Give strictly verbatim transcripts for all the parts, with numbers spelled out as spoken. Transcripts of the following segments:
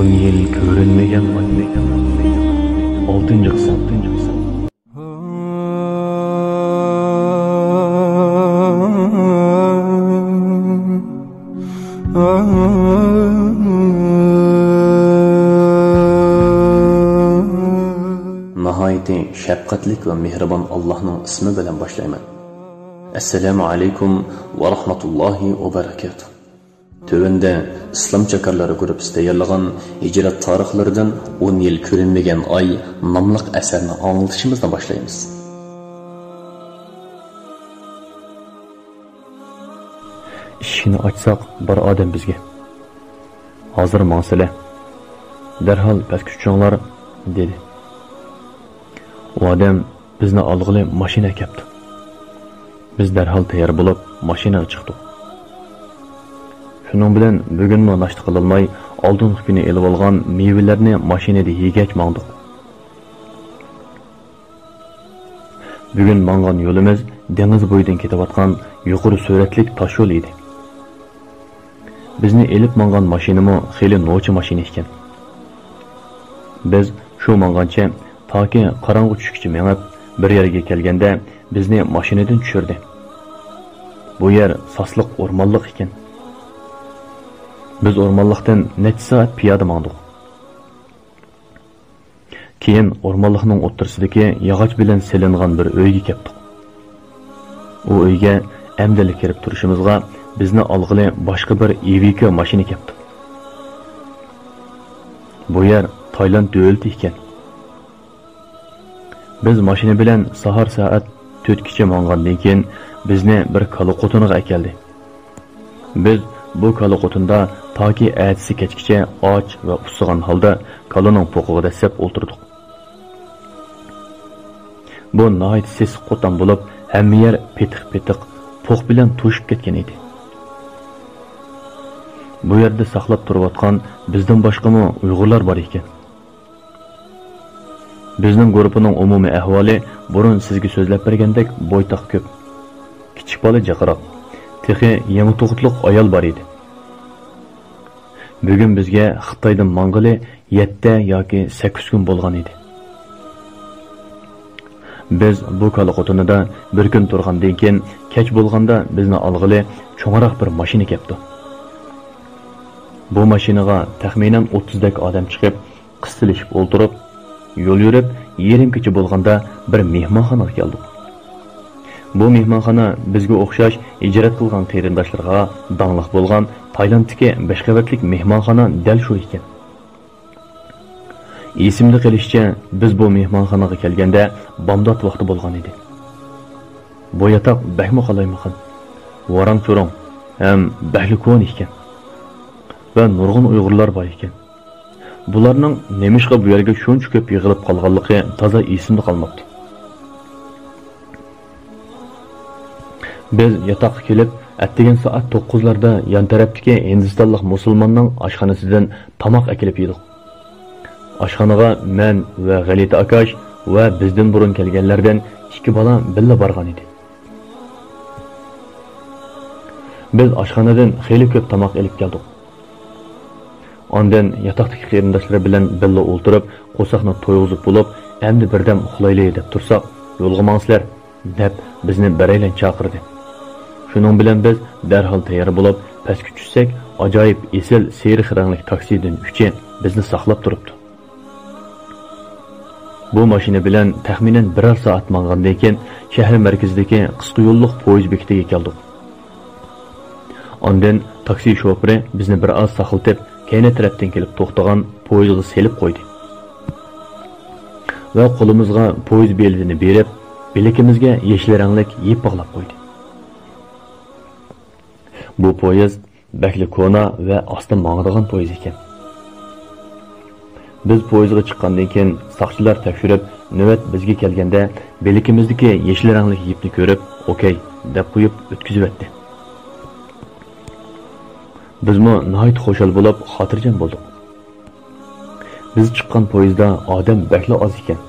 يىل كۆرۈنمىگەن ئالتىنچى قىسىم. ناھايىتى شەپقەتلىك ۋە مېھرىبان ئاللاھنىڭ ئىسمى بىلەن باشلايمەن. ئەسسالامۇ ئەلەيكۇم ۋە رەھمەتۇللاھى ۋە بەرەكاتۇھ. تۆۋەندە ئىسلام چاكارلىرى گۇرۇپپىسى تەييارلىغان ھىجرەت تارىخلىرىدىن ئون يىل كۆرۈنمىگەن ئاي ناملىق ئەسەرنى ئاڭلىتىشىمىزنى باشلايمىز. ئىشىكنى ئاچساق، بار ئادەم بىزگە. ھازىر ماڭسىلە. دەرھال پەسكە چۈشۈڭلار، دېدى. ئۇ ئادەم بىزنى ئالغىلى ماشىنا ئەكەپتۇ. بىز دەرھال تەييار بولۇپ، ماشىنىغا چىقتۇق. شۇنىڭ بىلەن بۈگۈنمۇ ناشتا قىلالماي، ئالدىنقى كۈنى ئېلىۋالغان مېۋىلەرنى ماشىنىدا يېگەچ ماڭدۇق. بۈگۈن ماڭغان يولىمىز دېڭىز بويىدىن كېتىۋاتقان يۇقىرى سۈرئەتلىك تاشيول ئىدى. بىزنى ئېلىپ ماڭغان ماشىنىمۇ خېلى نوچى ماشىنا ئىكەن. بىز شۇ ماڭغانچە تاكى قاراڭغۇ چۈشكىچە مېڭىپ، بىر يەرگە كەلگەندە بىزنى ماشىنىدىن چۈشۈردى. بۇ يەر ساسلىق ئورمانلىق ئىكەن. بىز ئورمانلىقتىن نەچچە سائەت پىيادە ماڭدۇق. كېيىن ئورمانلىقنىڭ ئوتتۇرىسىدىكى ياغاچ بىلەن سېلىنغان بىر ئۆيگە كەپتۇق. ئۇ ئۆيگە ئەمدىلا كىرىپ تۇرۇشىمىزغا، بىزنى ئالغىلى باشقا بىر ئىۋىكا ماشىنا كەپتۇ. بۇ يەر تايلاند دۆلىتى ئىكەن. بىز ماشىنا بىلەن ساھار سائەت تۆتكىچە ماڭغاندىن كېيىن، بىزنى بىر كالا قوتۇنىغا ئەكەلدى. بىز بۇ كالا قوتۇندا تاكى ئەتىسى كەچكىچە ئاچ ۋە ئۇسسىغان ھالدا كالىنىڭ پوقىغا دەسسەپ ئولتۇردۇق. بۇ ناھايىتى سېسىق قوتان بولۇپ، ھەممە يەر پېتىق-پېتىق پوق بىلەن توشۇپ كەتكەن ئىدى. بۇ يەردە ساقلاپ تۇرۇۋاتقان بىزدىن باشقىمۇ ئۇيغۇرلار بار ئىكەن. بىزنىڭ گۇرۇپپىنىڭ ئومۇمىي ئەھۋالى بۇرۇن سىزگە سۆزلەپ بەرگەندەك بويتاق كۆپ. كىچىك بالا جىقراق، تېخى يېڭى تۇغۇتلۇق ئايال بار ئىدى. بۈگۈن بىزگە خىتايدىن ماڭغىلى يەتتە ياكى سەككىز كۈن بولغان ئىدى. بىز بۇ كالا قوتۇنىدا بىر كۈن تۇرغاندىن كېيىن، كەچ بولغاندا بىزنى ئالغىلى چوڭراق بىر ماشىنا كەپتۇ. بۇ ماشىنىغا تەخمىنەن ئوتتۇزدەك ئادەم چىقىپ، قىستىلىشىپ ئولتۇرۇپ، يول يۈرۈپ، يېرىم كېچە بولغاندا بىر مېھمانخانىغا كەلدۇق. بۇ مېھمانخانا بىزگە ئوخشاش ھىجرەت قىلغان قېرىنداشلىرىغا داڭلىق بولغان تايلاندتىكى بەش قەۋەتلىك مېھمانخانا دەل شۇ ئىكەن. ئېسىمدە قېلىشىچە، بىز بۇ مېھمانخانىغا كەلگەندە بامدات ۋاقتى بولغان ئىدى. بۇ ياتاق بەكمۇ قالايمىقان، ۋاراڭ-چۇرۇڭ ھەم بەكلا كونا ئىكەن. ۋە نۇرغۇن ئۇيغۇرلار بار ئىكەن. بۇلارنىڭ نېمىشقا بۇ يەرگە شۇنچە كۆپ يىغىلىپ قالغانلىقى تازا ئېسىمدە قالماپتۇ. بىز ياتاققا كېلىپ، ئەتىگەن سائەت توققۇزلاردا يان تەرەپتىكى ھىندىستانلىق مۇسۇلماننىڭ ئاشخانىسىدىن تاماق ئەكېلىپ يېدۇق. ئاشخانىغا مەن ۋە غەلىتە ئاكاش ۋە بىزدىن بۇرۇن كەلگەنلەردىن ئىككى بالا بىللە بارغان ئىدى. بىز ئاشخانىدىن خېلى كۆپ تاماق ئېلىپ كەلدۇق. ئاندىن ياتاقتىكى قېرىنداشلىرى بىلەن بىللە ئولتۇرۇپ، قورساقنى تويغۇزۇپ بولۇپ، ئەمدى بىردەم ئۇخلايلى دەپ تۇرساق، يولغا ماڭسىلەر، دەپ بىزنى بىرەيلەن چاقىردى. شۇنىڭ بىلەن بىز دەرھال تەييار بولۇپ، پەسكە چۈشسەك، ئاجايىپ ئېسىل سېرىق رەڭلىك تاكسىدىن ئۈچى بىزنى ساقلاپ تۇرۇپتۇ. بۇ ماشىنا بىلەن تەخمىنەن بىرەر سائەت ماڭغاندىن كېيىن، شەھەر مەركىزىدىكى قىسقا يوللۇق پويىز بېكىتىگە كەلدۇق. ئاندىن تاكسى شوپۇرى بىزنى بىر ئاز ساقلىتىپ، كەينى تەرەپتىن كېلىپ توختىغان پويىزغا سېلىپ قويدى. ۋە قولىمىزغا پويىز بېلىتىنى بېرىپ، بىلىكىمىزگە يېشىل رەڭلىك يىپ باغلاپ قويدى. بۇ پويىز بەكلا كونا ۋە ئاستا ماڭىدىغان پويىز ئىكەن. بىز پويىزغا چىققاندىن كېيىن، ساقچىلار تەكشۈرۈپ، نۆۋەت بىزگە كەلگەندە، بىلىكىمىزدىكى يېشىل رەڭلىك يىپنى كۆرۈپ، «ئوكەي» دەپ قويۇپ ئۆتكۈزۈۋەتتى. بىزمۇ ناھايىتى خۇشال بولۇپ، خاتىرجەم بولدۇق. بىز چىققان پويىزدا ئادەم بەكلا ئاز ئىكەن.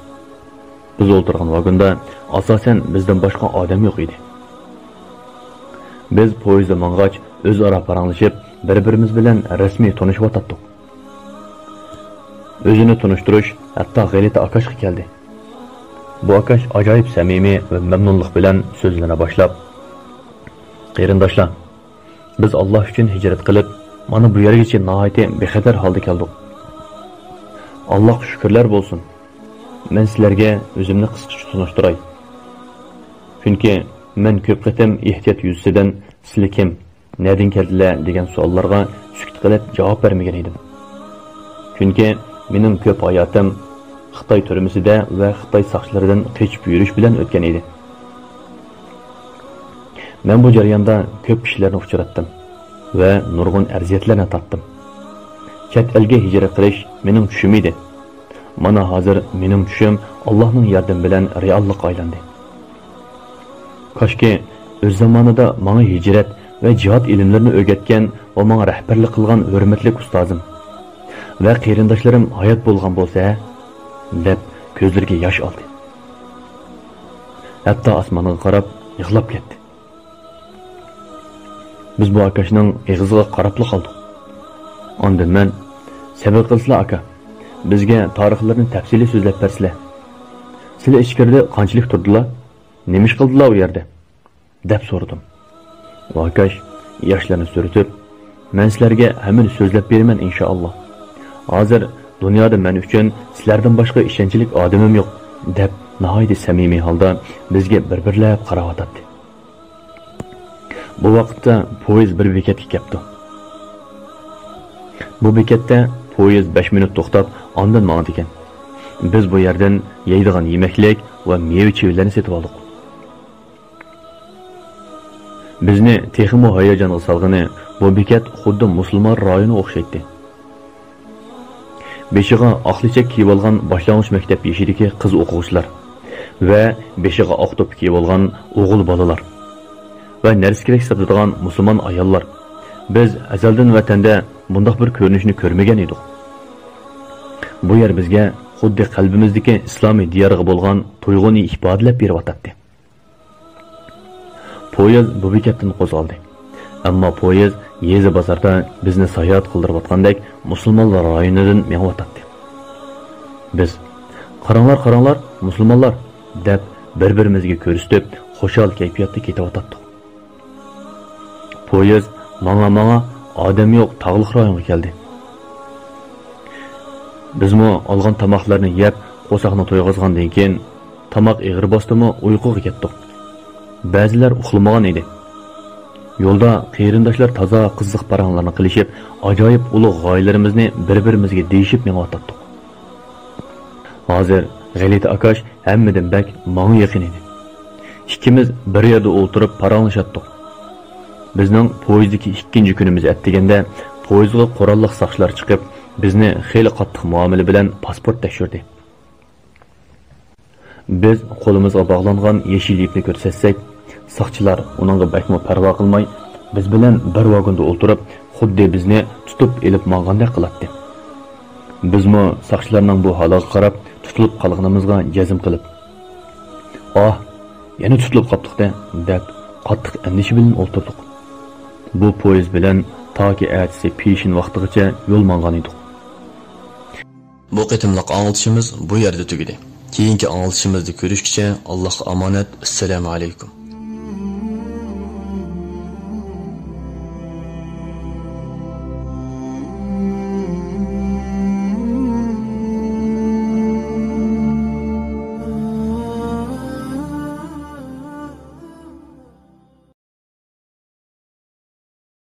بىز ئولتۇرغان ۋاگوندا ئاساسەن بىزدىن باشقا ئادەم يوق ئىدى. بىز پويىزدا ماڭغاچ، ئۆزئارا پاراڭلىشىپ، بىر-بىرىمىز بىلەن رەسمىي تونۇشۇۋاتاتتۇق. ئۆزىنى تونۇشتۇرۇش ھەتتا غەلىتە ئاكاشقا كەلدى. بۇ ئاكاش ئاجايىپ سەمىمىي ۋە مەمنۇنلۇق بىلەن سۆزلىرىنى باشلاپ، قېرىنداشلار، بىز ئاللا ئۈچۈن ھىجرەت قىلىپ، مانا بۇ يەرگىچە ناھايىتى بىخەتەر ھالدا كەلدۇق. ئاللاغا شۈكۈرلەر بولسۇن. مەن سىلەرگە ئۆزۈمنى قىسقىچە تونۇشتۇراي. چۈنكى مەن كۆپ قېتىم ئېھتىيات يۈزىسىدىن «سىلى كىم؟ نەدىن كەلدىلە؟» دېگەن سوئاللارغا سۈكۈت قىلىپ جاۋاب بەرمىگەن ئىدىم. چۈنكى مېنىڭ كۆپ ھاياتىم خىتاي تۈرمىسىدە ۋە خىتاي ساقچىلىرىدىن قېچىپ يۈرۈش بىلەن ئۆتكەن ئىدى. مەن بۇ جەرياندا كۆپ كىشىلەرنى ئۇچراتتىم ۋە نۇرغۇن ئەزىيەتلەرنى تارتتىم. چەت ئەلگە ھىجرەت قىلىش مېنىڭ چۈشۈم ئىدى. مانا ھازىر مېنىڭ چۈشۈم ئاللاھنىڭ ياردىمى بىلەن رېئاللىققا ئايلاندى. كاشكى ئۆز زامانىدا ماڭا ھىجرەت ۋە جىھاد ئىلىملىرىنى ئۆگەتكەن ۋە ماڭا رەھبەرلىك قىلغان ھۆرمەتلىك ئۇستازىم ۋە قېرىنداشلىرىم ھايات بولغان بولسا ھە، دەپ كۆزلىرىگە ياش ئالدى. ھەتتا ئاسمانغا قاراپ يىغلاپ كەتتى. بىز بۇ ئاكاشنىڭ ئېغىزىغا قاراپلا قالدۇق. ئاندىن مەن، «سەۋر قىلسىلا ئاكا، بىزگە تارىخلىرىنى تەپسىلىي سۆزلەپ بەرسىلە. سىلى ئىچكىرىدە قانچىلىك تۇردىلا؟ نېمە ئىش قىلدىلا ئۇ يەردە؟» دەپ سورىدىم. ئۇ ئاكاش ياشلىرىنى سۈرتۈپ، «مەن سىلەرگە ھەممىنى سۆزلەپ بېرىمەن ئىنشائاللا. ھازىر دۇنيادا مەن ئۈچۈن سىلەردىن باشقا ئىشەنچلىك ئادىمىم يوق» دەپ ناھايىتى سەمىمىي ھالدا بىزگە بىر-بىرلەپ قاراۋاتاتتى. بۇ ۋاقىتتا پويىز بىر بېكەتكە كەپتۇ. بۇ بېكەتتە پويىز بەش مىنۇت توختاپ، ئاندىن ماڭىدىكەن. بىز بۇ يەردىن يەيدىغان يېمەكلىك ۋە مېۋە-چېۋىلەرنى سېتىۋالدۇق. بىزنى تېخىمۇ ھاياجانغا سالغىنى، بۇ بېكەت خۇددى مۇسۇلمان رايونىغا ئوخشايتتى. بېشىغا ئاق لېچەك كىيىۋالغان باشلانغۇچ مەكتەپ يېشىدىكى قىز ئوقۇغۇچىلار ۋە بېشىغا ئاق دوپپا كىيىۋالغان ئوغۇل بالىلار ۋە نەرسە-كېرەك ساتىدىغان مۇسۇلمان ئاياللار. بىز ئەزەلدىن ۋەتەندە بۇنداق بىر كۆرۈنۈشنى كۆرمىگەن ئىدۇق. بۇ يەر بىزگە خۇددى قەلبىمىزدىكى ئىسلامىي دىيارغا بولغان تۇيغۇنى ئىپادىلەپ بېرىۋاتاتتى. پويىز بۇ بېكەتتىن قوزغالدى. ئەمما پويىز يېزا بازاردا بىزنى ساياھەت قىلدۇرۇۋاتقاندەك مۇسۇلمانلار رايونىدىن مېڭىۋاتاتتى. بىز، «قاراڭلار، قاراڭلار، مۇسۇلمانلار!» دەپ بىر-بىرىمىزگە كۆرسىتىپ، خۇشال كەيپىياتتا كېتىۋاتاتتۇق. پويىز ماڭا-ماڭا ئادەم يوق تاغلىق رايونغا كەلدى. بىزمۇ ئالغان تاماقلارنى يەپ، قورساقنى تويغۇزغاندىن كېيىن، تاماق ئېغىر باستىمۇ، ئۇيقۇغا كەتتۇق. بەزىلەر ئۇخلىمىغان ئىدى. يولدا قېرىنداشلار تازا قىزىق پاراڭلارنى قىلىشىپ، ئاجايىپ ئۇلۇغ غايىلىرىمىزنى بىر-بىرىمىزگە دېيىشىپ مېڭىۋاتاتتۇق. ھازىر غەلىتە ئاكاش ھەممىدىن بەك ماڭا يېقىن ئىدى. ئىككىمىز بىر يەردە ئولتۇرۇپ پاراڭلىشاتتۇق. بىزنىڭ پويىزدىكى ئىككىنچى كۈنىمىز ئەتىگەندە پويىزغا قوراللىق ساقچىلار چىقىپ، بىزنى خېلى قاتتىق مۇئامىلە بىلەن پاسپورت تەكشۈردى. بىز قولىمىزغا باغلانغان يېشىل يىپنى كۆرسەتسەك، ساقچىلار ئۇنىڭغا بەكمۇ پەرۋا قىلماي، بىز بىلەن بىر ۋاگوندا ئولتۇرۇپ، خۇددى بىزنى تۇتۇپ ئېلىپ ماڭغاندەك قىلاتتى. بىزمۇ ساقچىلارنىڭ بۇ ھالىغا قاراپ، تۇتۇلۇپ قالغىنىمىزغا جەزم قىلىپ، «ئاھ، يەنە تۇتۇلۇپ قاپتۇق-دە» دەپ، قاتتىق ئەندىشە بىلەن ئولتۇردۇق. بۇ پويىز بىلەن تاكى ئەتىسى پېشىن ۋاقتىغىچە يول ماڭغان ئىدۇق. بۇ قېتىملىق ئاڭلىتىشىمىز بۇ يەردە تۈگىدى. كېيىنكى ئاڭلىتىشىمىزدا كۆرۈشكىچە، ئاللاھقا ئامانەت، ئەسسالامۇ ئەلەيكۇم.